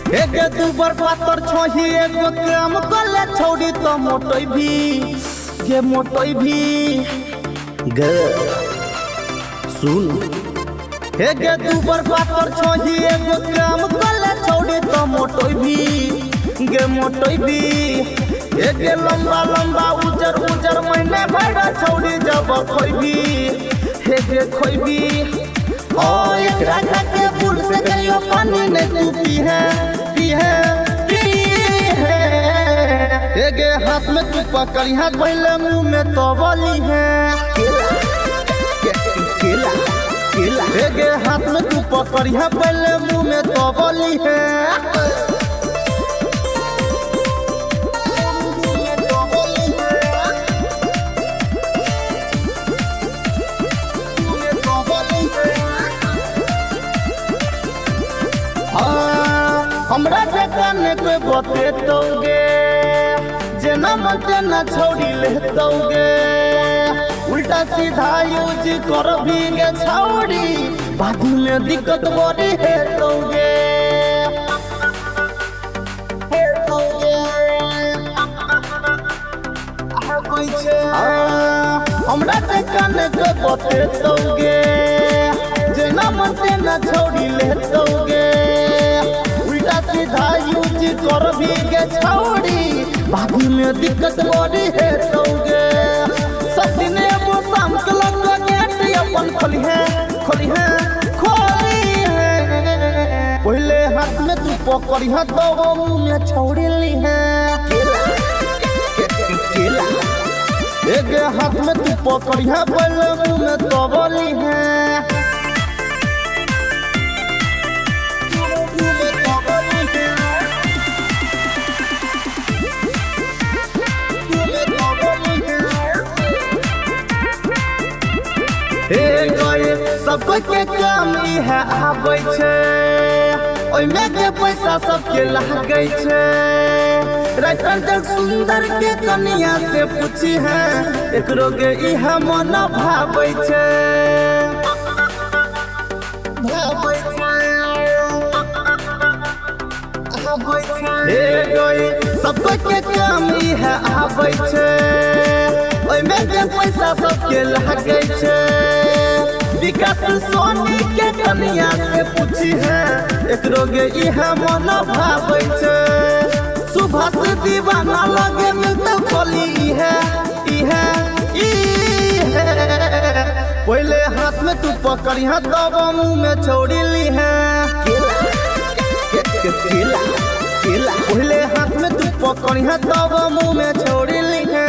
एगे दुबर पातर छही एगो काम कले छौड़ी तो मोटई भी गे मोटई भी गे। सुन एगे दुबर पातर छही एगो काम कले छौड़ी तो मोटई भी गे मोटई भी। एगे लंबा लंबा उजर उजर महीने भर छौड़ी जब खोइबी एगे खोइबी। ओ एकरा के पुल से कहियो पानी नहीं तू पी है पी है पी है। एगे हाथ में तू पकड़ी हाथ पहले मुंह में तो बोली है केला केला केला। एगे हाथ में तू पकड़ी हाथ पहले मुंह में तो बोली है। हमरा जकान कोई बतेतौगे जेना मन तेना छौड़ी लेतौगे। उल्टा सीधा यूज कर भी गे छौड़ी बाद में दिक्कत बड़ी हेतौगे। हमरा जकान कोई बतेतौगे जेना मन तेना छौड़ी लेतौगे। सीधा यूज कर भी गे छौड़ी बाद में दिक्कत बड़ी हेतौगे। सपने वो शाम के लग गेट अपन खोली है खोली है खोली है। पहले हाथ में तू पकड़ी है तो वो मुँह में छौड़ी ली है केला केला। एक हाथ में तू पकड़ी है पहले मुँह में तो बोली है। सब के काम इहे आबै छै ओइमे के पैसा सबके लागै छै। राइटर जग सुंदर के कनिया से पूछी है एकरो के इहे मन भाबै छै भाबै छै। सब के काम इहे आबै छै ओइमे के पैसा सबके लागै छै। विकास सोनी के कनिया से पूछी है एकरो गे इहे मन भाबै छै। सुभाष दीवाना लगे मिलते खोली इहे इहे इहे। पहले हाथ में तू पकड़ी है तब मुँह में छोड़ी ली है केला केला केला। पहले हाथ में तू पकड़ी है तब मुँह में छोड़ी ली है।